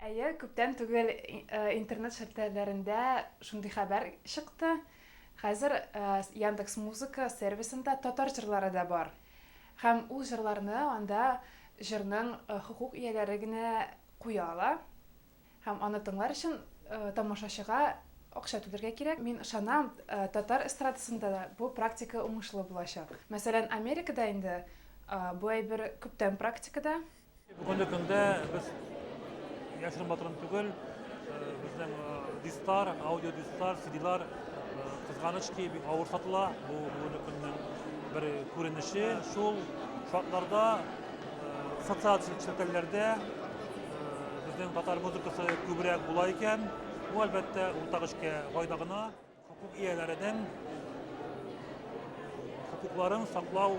Әйе, күптән түгел интернет челтәрләрендә шундый хәбәр чыкты. Хәзер Яндекс Музыка сервисында татар җырлары да бар. Һәм ул җырларны анда җырның хокук ияләре генә куя ала. Һәм аны тыңлар өчен тамашачыга акча түләргә кирәк. Мин ышанам, татар эстрадасында да бу практика уңышлы булачак. Мәсәлән, Америкада инде бу әйбер күптән практикада. Бүгенге көндә без яшерен батырын түгел, безнең дисклар, аудиодисклар, CD-лар кызганыч ки, бик авыр сатыла. Бу бүгенге көннең бер күренеше. Шул шартларда социаль челтәрләрдә безнең татар музыкасы күбрәк була икән, бу әлбәттә уртак эшкә файда гына. Хокук ияләренең хокукларын саклау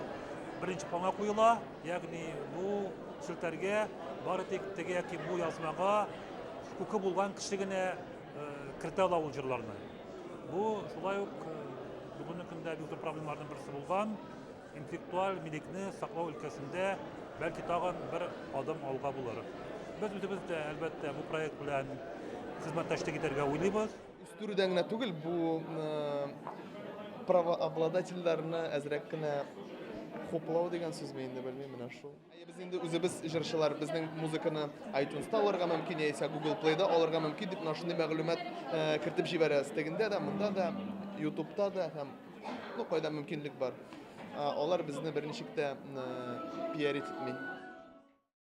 беренче планга куела, ягъни бу челтәргә бары тик теге яки бу язмага хокукы булган кеше генә кертә ала ул җырларны. Бу шулай ук бүгенге көндә бик зур проблемаларның берсе булган интеллектуаль милекне саклау өлкәсендә бәлки тагын бер адым алга булыр. Без үзебез дә, әлбәттә, бу проект белән хезмәттәшлек итәргә уйлыйбыз. Үстерүдән генә түгел, бу правообладательләрне әзрәк кенә хуплау дигән сүзме инде, белмим, менә шул. Без инде үзебез җырчылар, безнең музыканы iTunes'та алырга мөмкин, яисә Google Play'да алырга мөмкин дип менә шундый мәгълүмат кертеп җибәрәбез. Тегендә дә, монда да, YouTube'та да һәм ну кайда мөмкинлек бар. Алар безне берничек тә пиарить итми.